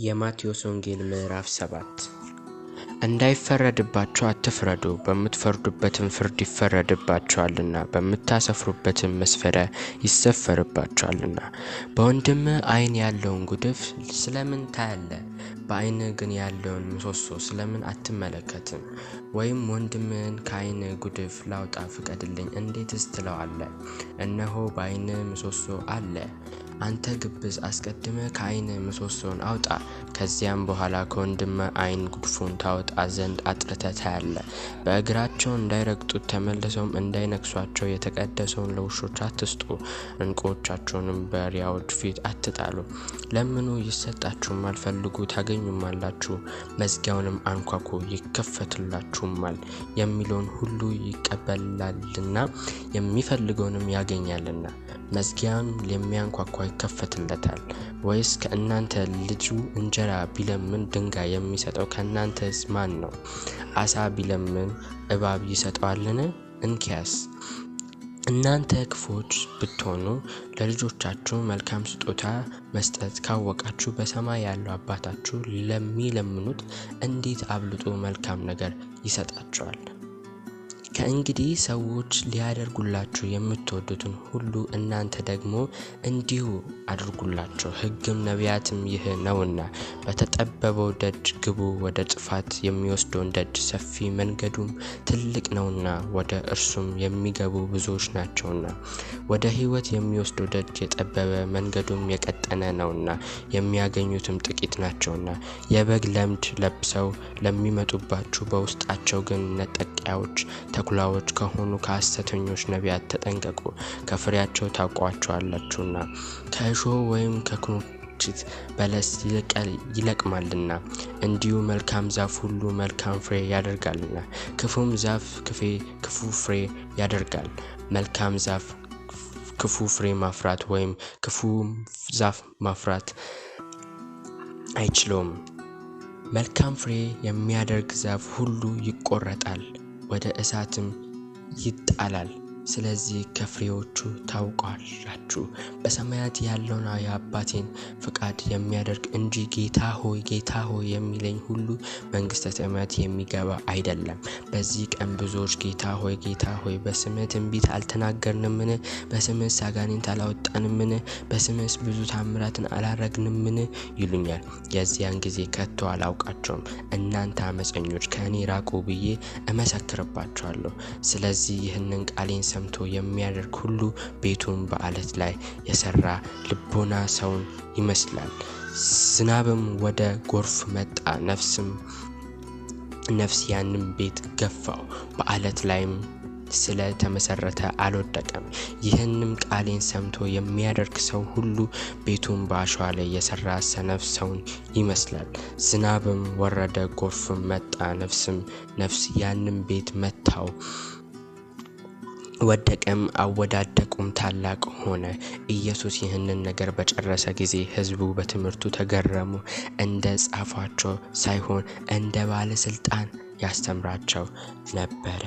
የማቴዎስ ወንጌል ምዕራፍ 7። እንዳይፈረድባችሁ አትፍረዱ፣ በምትፈርዱበትም ፍርድ ይፈረድባችኋልና፣ በምታሰፍሩበትም መስፈሪያ ይሰፈርባችኋልና። በወንድምህ ዓይን ያለውን ጉድፍ ስለምን ታያለህ? በዓይንህ ግን ያለውን ምሰሶ ስለምን አትመለከትም? ወይም ወንድምህን ከዓይንህ ጉድፍ ላውጣ ፍቀድልኝ እንዴትስ ትለዋለህ? እነሆ በዓይንህ ምሰሶ አለ። አንተ ግብዝ፣ አስቀድመህ ከዓይንህ ምሰሶውን አውጣ፣ ከዚያም በኋላ ከወንድምህ ዓይን ጉድፉን ታወጣ ዘንድ አጥርተህ ታያለህ። በእግራቸው እንዳይረግጡት ተመልሰውም እንዳይነክሱአቸው የተቀደሰውን ለውሾች አትስጡ፣ ዕንቁዎቻችሁንም በእሪያዎች ፊት አትጣሉ። ለምኑ ይሰጣችሁማል፣ ፈልጉ ታገኙማላችሁ፣ መዝጊያውንም አንኳኩ ይከፈትላችሁማል። የሚለውን ሁሉ ይቀበላልና የሚፈልገውንም ያገኛልና፣ መዝጊያውን ለሚያንኳኳ ይከፈትለታል። ወይስ ከእናንተ ልጁ እንጀራ ቢለምን ድንጋይ የሚሰጠው ከእናንተስ ማን ነው? ዓሣ ቢለምን እባብ ይሰጠዋልን? እንኪያስ እናንተ ክፉዎች ብትሆኑ ለልጆቻችሁ መልካም ስጦታ መስጠት ካወቃችሁ፣ በሰማይ ያለው አባታችሁ ለሚለምኑት እንዴት አብልጦ መልካም ነገር ይሰጣቸዋል። ከእንግዲህ ሰዎች ሊያደርጉላችሁ የምትወዱትን ሁሉ እናንተ ደግሞ እንዲሁ አድርጉላቸው፣ ሕግም ነቢያትም ይህ ነውና። በተጠበበው ደጅ ግቡ፣ ወደ ጥፋት የሚወስደው ደጅ ሰፊ መንገዱም ትልቅ ነውና፣ ወደ እርሱም የሚገቡ ብዙዎች ናቸውና። ወደ ሕይወት የሚወስደው ደጅ የጠበበ መንገዱም የቀጠነ ነውና፣ የሚያገኙትም ጥቂት ናቸውና። የበግ ለምድ ለብሰው ለሚመጡባችሁ በውስጣቸው ግን ነጠቂያዎች ተኩላዎች ከሆኑ ከሐሰተኞች ነቢያት ተጠንቀቁ፣ ከፍሬያቸው ታውቋቸዋላችሁና። ከእሾህ ወይም ከኩርንችት በለስ ይለቅማልና፣ እንዲሁ መልካም ዛፍ ሁሉ መልካም ፍሬ ያደርጋልና፣ ክፉም ዛፍ ክፉ ፍሬ ያደርጋል። መልካም ዛፍ ክፉ ፍሬ ማፍራት ወይም ክፉ ዛፍ ማፍራት አይችለውም። መልካም ፍሬ የሚያደርግ ዛፍ ሁሉ ይቆረጣል፣ ወደ እሳትም ይጣላል። ስለዚህ ከፍሬዎቹ ታውቋላችሁ። በሰማያት ያለውን የአባቴን ፍቃድ የሚያደርግ እንጂ ጌታ ሆይ ጌታ ሆይ የሚለኝ ሁሉ መንግሥተ ሰማያት የሚገባ አይደለም። በዚህ ቀን ብዙዎች ጌታ ሆይ ጌታ ሆይ፣ በስምህ ትንቢት አልተናገርንምን? በስምህስ አጋንንት አላወጣንምን? በስምህስ ብዙ ታምራትን አላረግንምን? ይሉኛል። የዚያን ጊዜ ከቶ አላውቃቸውም፣ እናንተ ዓመፀኞች ከእኔ ራቁ ብዬ እመሰክርባቸዋለሁ። ስለዚህ ይህንን ቃሌን ሰምቶ የሚያደርግ ሁሉ ቤቱን በዓለት ላይ የሠራ ልቦና ሰውን ይመስላል። ዝናብም ወደ ጎርፍ መጣ፣ ነፍስ ያንም ቤት ገፋው፣ በዓለት ላይም ስለ ተመሰረተ አልወደቀም። ይህንም ቃሌን ሰምቶ የሚያደርግ ሰው ሁሉ ቤቱን በአሸዋ ላይ የሠራ ሰነፍ ሰውን ይመስላል። ዝናብም ወረደ፣ ጎርፍም መጣ፣ ነፍስም ነፍስ ያንም ቤት መታው፣ ወደቀም፣ አወዳደቁም ታላቅ ሆነ። ኢየሱስ ይህንን ነገር በጨረሰ ጊዜ ሕዝቡ በትምህርቱ ተገረሙ። እንደ ጻፏቸው ሳይሆን እንደ ባለሥልጣን ያስተምራቸው ነበረ።